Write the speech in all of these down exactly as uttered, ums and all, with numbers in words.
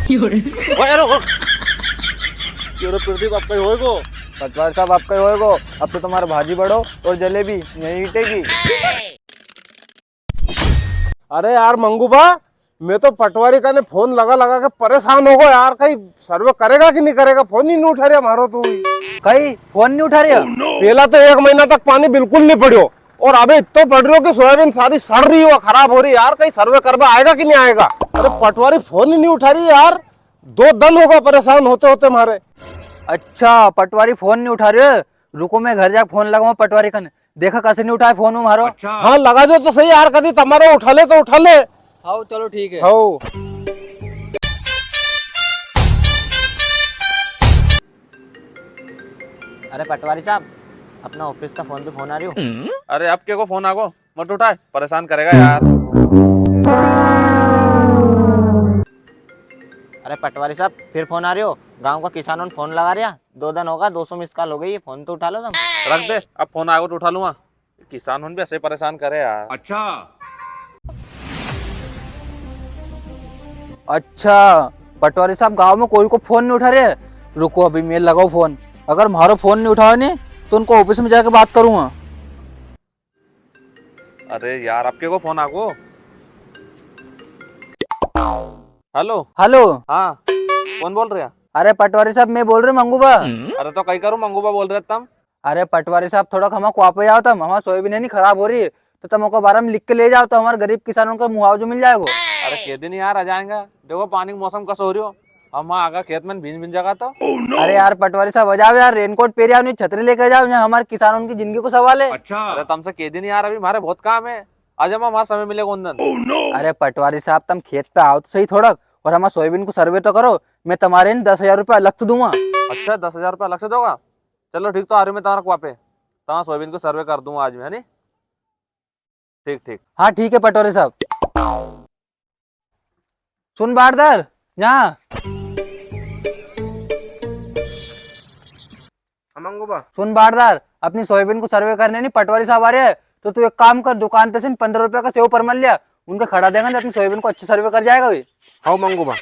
ओए, रुक, रुक। यो रे प्रदीप, आपका ही होएगो। पटवारी साहब, आपका ही होएगो। अब तो तुम्हारा भाजी बड़ो और जलेबी यहीं हिटेगी। अरे यार मंगू बा, मैं तो पटवारी का ने फोन लगा लगा के परेशान हो गयो यार, कई सर्वे करेगा कि नी करेगा, फोन ही नी उठा रिया म्हारो तो। कई फोन नी उठा रिया? पेला तो एक महीना तक पानी बिल्कुल नी पड़्यो, और अबे इत्तो पड़ रियो कि सोयाबीन सारी सड़ री है, खराब हो री यार, कई सर्वे करवा आएगा कि नी आएगा? अरे पटवारी फोन ही नी उठा री यार, दो दन होगा परेशान होते होते म्हारे। अच्छा, पटवारी फोन नी उठा रियो, रुको मैं घर जाके फोन लगाऊं पटवारी कने। देखा कसे नी उठाए फोन वो म्हारो। अच्छा। हाँ, लगा दो तो सही यार, कदी तमारो उठा ले तो उठा ले। हाउ, चलो ठीक है। हाउ। अरे पटवारी साहब, अपना ऑफिस का फोन पे फोन आ रियो। अरे अब के को फोन आगो, मत उठाए, परेशान करेगा यार। अरे पटवारी साहब, फिर फोन आ रियो। गांव का किसानों ने फोन लगा रिया, दो दन होगा, दो सौ मिस कॉल हो गई है, फोन तो उठा लो तुम। रख दे, अब फोन आएगा तो उठा लूंगा। किसान होन भी ऐसे परेशान करे यार। अच्छा। अच्छा, पटवारी साहब गांव में कोई को फोन नी उठा रिया। रुको, अभी मैं लगाऊं फोन। अगर म्हारो फोन नी उठावे नी, तो उनको ऑफिस में जाके बात करूंगा। अरे यार, अब के को फोन आगो। हेलो। हेलो। हाँ, कौन बोल रिया? अरे पटवारी साहब, मैं बोल रियो मंगू बा। अरे तो कई करूँ, मंगू बा बोल रिया तम? अरे पटवारी साहब, थोड़ा हमारे कुआ पे आओ तम, हमारी सोयाबीन है नी खराब हो री है, तो तम ओका बारे में लिख के ले जाओ, तो हमारे गरीब किसानों को मुआवजो मिल जाएगो। अरे के दिन यार आ जाएगा, देखो पानी को मौसम कसो हो रियो, हम वहाँ आगा खेत में भींज भींज जागा तो। अरे यार पटवारी साहब, आ जाओ यार, रेनकोट पेरी आओ, नी छतरी लेके जाओ, यहाँ हमारे किसानों की जिंदगी को सवाल है। अच्छा। अरे तमसे के दिन यार, अभी हमारे बहुत काम है, आज हम हमारे समय मिलेगा उन दिन। अरे पटवारी साहब, तम खेत पे आओ तो सही थोड़ा, और हमारे सोयाबीन को सर्वे तो करो, मैं तमारे इन दस हजार रुपया अलग से दूंगा। अच्छा, दस हजार रुपया अलग से दोगा? चलो ठीक, तो आ रियो मैं तमारे कुआ पे, तमारे सोयाबीन को सर्वे कर दूंगा आज मैं, है नी? ठीक, ठीक। हाँ, ठीक है पटवारी साहब। सुन बारदार, यहाँ। हाँ, मंगू बा। सुन बारदार, अपनी सोयाबीन को सर्वे करने नी पटवारी साहब आ रिया है, तो तू एक काम कर, दुकान पे से नी पन्द्रह रुपया का सेव परमल लिया, उनके खड़ा देगा नी, अपनी सोयाबीन को अच्छे सर्वे कर जाएगा वी। हाउ मंगू बा।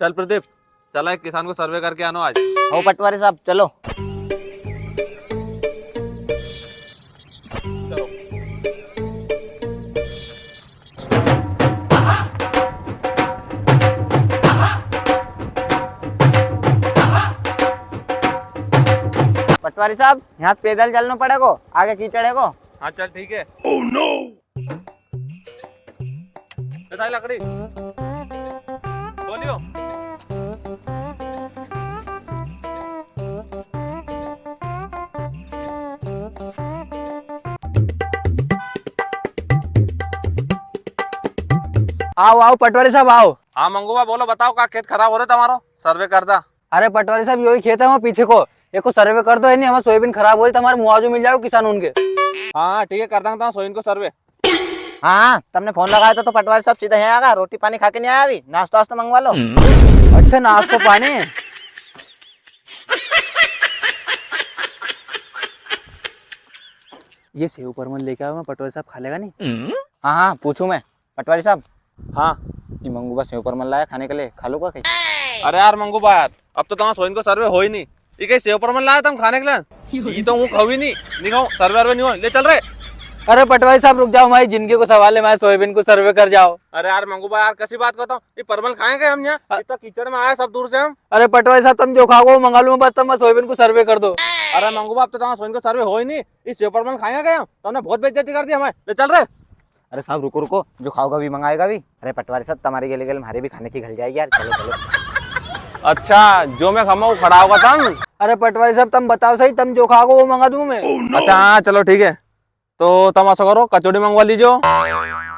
चल प्रदीप, चला एक किसान को सर्वे करके आनो आज। हो पटवारी साहब, चलो। चलो। पटवारी साहब, यहाँ से पैदल चलना पड़ेगो, आगे कीचड़ है को। हाँ चल ठीक है। Oh no! उठा लकड़ी। बोलियो। आओ, आओ, पटवारी साहब, आओ। हाँ, मंगू बा, बोलो, बताओ, का खेत खराब हो रियो तमारो? सर्वे कर दा। अरे, पटवारी साहब, यो ही खेत है, वहाँ पीछे को। एको सर्वे कर दो, है नी, हमारी सोयाबीन खराब हो री, तमारे मुआवजो मिल जाएगो किसान होन के। हाँ, ठीक है, कर दांगा तमारी सोयाबीन को सर्वे। हाँ, तमने फोन लगायो तो, तो पटवारी साहब सीधा यहाँ आगा, रोटी पानी खा के नी आया अभी, नाश्तो वास्तो मंगवा लो। अच्छा, नाश्तो पानी। ये सेव परमल लेके आयो मैं, पटवारी साहब खा लेगा नी? हाँ, हाँ, पूछूं मैं। पटवारी साहब। हाँ। ये मंगू बा सेव परमल लाया खाने के लिए, खा लूंगा कई? अरे यार मंगू बा यार, अब तो तमारा सोइन को सर्वे होई नी, ये कई सेव परमल लाया तम खाने के लिए? ये तो हूँ खाऊं ही नी, नी खाऊं, सर्वे वर्वे नी होय, ले चल रे। अरे पटवारी साहब रुक जाओ, हमारी जिंदगी को सवाल है, हमारे सोयाबीन को सर्वे कर जाओ। अरे यार मंगू बा यार, कसी बात करता हो, ये परमल खाएंगे हम यहाँ, अ- इतना कीचड़ में आया सब दूर से हम। अरे पटवारी साहब, तम जो खाओगे वो मंगा लूंगा, बस तम सोयाबीन को सर्वे कर दो। अरे मंगू बा, अब तो तमारा सोइन को सर्वे होई नी, ये सेव परमल खाएंगे हम? तमने बहुत बेइज्जती कर दी हमारी, ले चल रे। अरे साहब, रुको, रुको, जो खाओगा भी मंगाएगा भी। अरे पटवारी साहब, तमारी गेले गेले म्हारे भी खाने की घल जाएगी यार, चलो, चलो। अच्छा, जो मैं खामा वो खड़ाओगा तम? अरे पटवारी साहब, तम बताओ सही, तम जो खाओगा वो मंगा दूं मैं। अच्छा, हाँ, चलो, ठीक है। तो तम ऐसा करो, कचौड़ी मंगवा लीजो,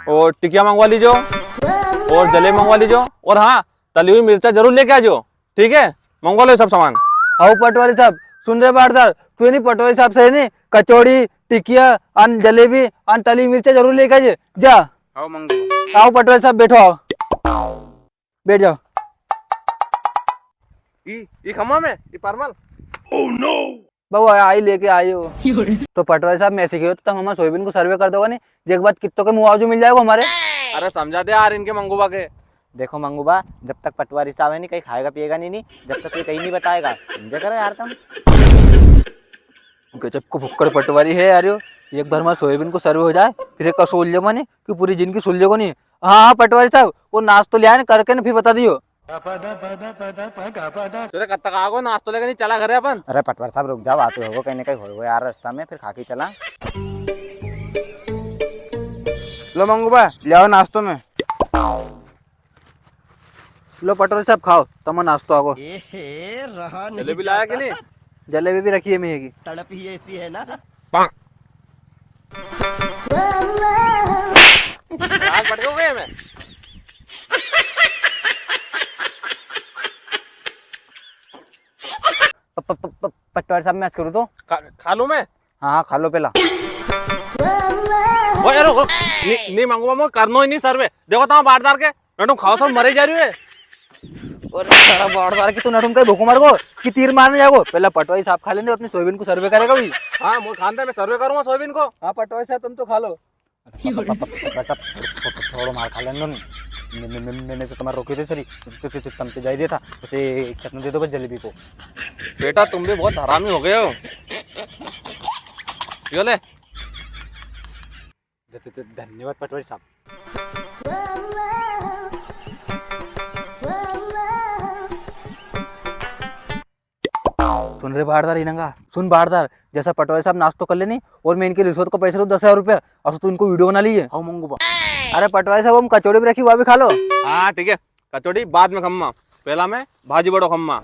और टिकिया मंगवा लीजो, और जलेबी मंगवा लीजो, और हाँ, तली हुई मिर्चा जरूर लेके आजो। ठीक है, मंगवा लो ये सब सामान। हाउ पटवारी साहब, सुन रे बारदार, तू नी पटवारी साहब से नी कचौड़ी, टिकिया, अन जलेबी, अन तली मिर्चा जरूर लेके आजे, जा। हाउ मंगू। आओ पटवारी साहब, बैठो, आओ। बैठ जाओ। ई, ई खम्मा में, ई परमल। Oh no! बाबू, आई लेके आयो। तो पटवारी साहब, मैं ऐसे कहो तो तम हमारे सोयाबीन को सर्वे कर दोगा नी, जेके बाद कित्तो के मुआवजो मिल जाएगो हमारे। अरे समझा दे यार इनके मंगू बा के, देखो मंगू बा, जब तक पटवारी साहब है नी, कहीं खाएगा पिएगा नी, नी, जब तक ये कहीं नी बताएगा। समझे करो यार तुम। गजब को भुक्कड़ पटवारी है यार यो। एक बार मां सोयाबीन को सर्वे हो जाए, फिर एक सुन ले मने कि पूरी जिंदगी सुन लेगो नी। हाँ, हाँ, पटवारी साहब, वो नाश्तो ले आए ना, करके ना फिर बता दियो। अरे, कब तक आगो, नाश्तो लेके नी चला घरे अपन? अरे पटवारी साहब, रुक जाओ, आते होगो, कहीं ना कहीं होगो यार रास्ता में, फिर खा के चला। लो मंगू बा, ले आओ नाश्तो में। लो पटवारी साहब, खाओ, तमा नाश्तो आगो। ए हे, रहा नहीं जलेबी लाया कि जाता। नहीं? जलेबी भी रखी है मैं की। तड़प ही ऐसी है ना। आज पट गए मैं। प-, प-, प-, प-, पटवारी साहब, मैं ऐसे करूँ तो? खा, खा लूँ मैं? हाँ, हाँ, खा लो पहला। ओ यार, ओ, नी, नी मंगू बा, मैं करनो ही नी सर्वे। देखो तो बारदार के नटुम खाओ, सब मरे जा रही है। और सारा बारदार की तू नटुम कहीं भूखो मर गो कि तीर मारने जागो। पहला पटवारी साहब खा लेने, अपनी सोयाबीन को सर्वे करेगा भी। हाँ, मैं खान दे, मैं सर्वे करूँगा सोयाबीन को। हाँ, पटवारी साहब, तुम तो खा लो। प-, प-, प-, प-, प-, सब थो-, थो-, थो-, थोड़ो मार खा लेने दो नी। मैं, मैं, मैं, मैंने तो तुम्हारा रोक्यो थो सरी, तो, तो, तो, तो तम तो जाई दिया था, बस एक चटनी दे दो बस जलेबी को। बेटा, तुम भी बहुत हरामी हो गए हो। यो ले। ध-, ध-, ध-, धन्यवाद पटवारी साहब। सुन रे बारदार इनंगा, सुन बारदार, जैसा पटवारी साहब नाश्तो कर लेनी और मैं इनकी रिश्वत को पैसा दूँ दस हजार रुपया, और तू इनको वीडियो बना लीजे। हाँ मंगू बा। अरे पटवारी साहब, हम कचौड़ी भी रखी, वा भी खा लो। हाँ ठीक है, कचौड़ी बाद में खम्मा, पहला मैं भाजी बड़ो खम्मा। प-,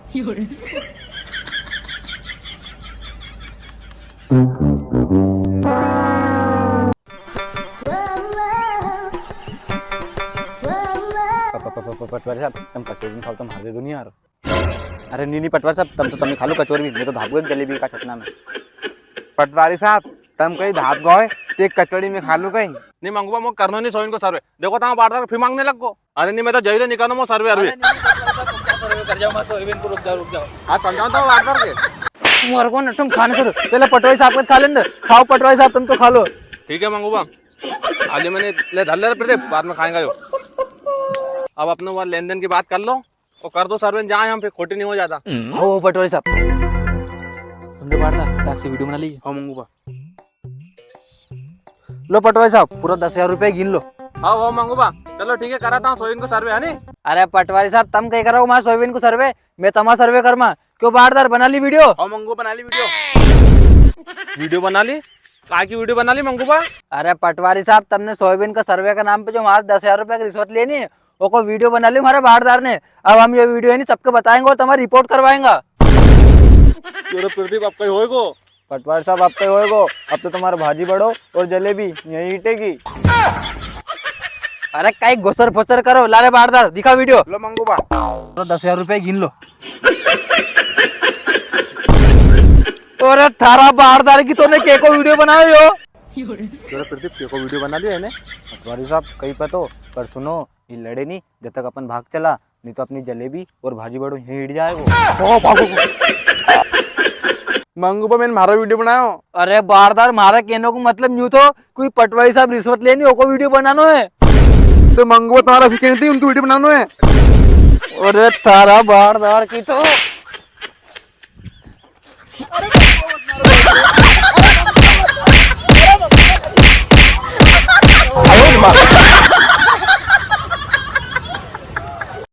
प-, प-, प-, पटवारी साहब, तम कचौड़ी नी खाओ, तम हारे दो नी यार। अरे नी, नी पटवारी साहब, तम तो तम ही खा लो कचौरी भी, मैं तो धाप गयो जलेबी का चटना में। पटवारी साहब, तम कहीं धाप गए, ते कचौरी में खा लो कहीं। नी मंगू बा, मैं करनो नी सोयाबीन को सर्वे। देखो, तम बारदार फिर मांगने लग गो। अरे नी, मैं तो जई रयो निकालो, मैं सर्वे अरे। नी, नी, सर्वे कर जाओ, मैं सोयाबीन को, रुक जाओ, रुक जाओ। हाँ, समझाओ तो बारदार के। मर गो नटुम खाने से, पहले पटवारी साहब के खा लेने दे। खाओ पटवारी साहब, तम तो खा लो। ठीक है मंगू बा, आज मैंने ले धर ले रे प्रदीप, बाद में खाएंगा यो। अब अपने वहाँ लेन देन की बात कर लो। ओ, कर दो सर्वे, जाए हम, फिर खोटी नी हो ज्यादा। ओ पटवारी साहब, सुन रे बारदार, फटाक से वीडियो बना ली। हाँ मंगू बा। लो पटवारी साहब, पूरा दस हजार रुपया गिन लो। हाँ, हाँ मंगू बा, चलो ठीक है, कराता हूँ सोयाबीन को सर्वे, है नी? अरे पटवारी साहब, तम कई करो मारे सोयाबीन को सर्वे, मैं तमा सर्वे करमा। क्यों बारदार, बना ली वीडियो? हाँ मंगू, बना ली वीडियो। वीडियो बना ली? काय की वीडियो बना ली मंगू बा? अरे पटवारी साहब, तमने सोयाबीन का सर्वे का नाम पे जो मारे दस हजार रुपया की रिश्वत लेनी, ओको वीडियो बना लियो मारे बारदार ने। अब हम यो वीडियो है नी सबके बताएंगा और तमारी रिपोर्ट करवाएंगा। अरे प्रदीप, अब कई होएगो? पटवारी साहब, अब कई होएगो? अब तो तमारे भाजी बड़ो और जलेबी यहीं हिटेगी। अरे कई घुसर फुसर करो, ला रे बारदार, दिखा वीडियो। लो मंगू बा। तो दस हजार रुपया गिन लो। अरे थारा बारदार की, तूने के को वीडियो बनायो यो? अरे प्रदीप, के को वीडियो बना लियो है ने? पटवारी साहब, कई पतो, पर सुनो, ये लड़े नी, जब तक अपन भाग चला, नी तो अपनी जलेबी और भाजी बड़ो यहीं हिट जाएगो। ओ, भागो। मंगू बा, मैंने मारो वीडियो बनायो। अरे बारदार, मारा कहने को मतलब न्यू थो, कोई पटवारी साहब रिश्वत लेनी, ओको वीडियो बनानो है। तो मंगू बा, तमारा ऐसी कहनी थी, उनको वीडियो बनानो है। अरे थारा बारदार की तो।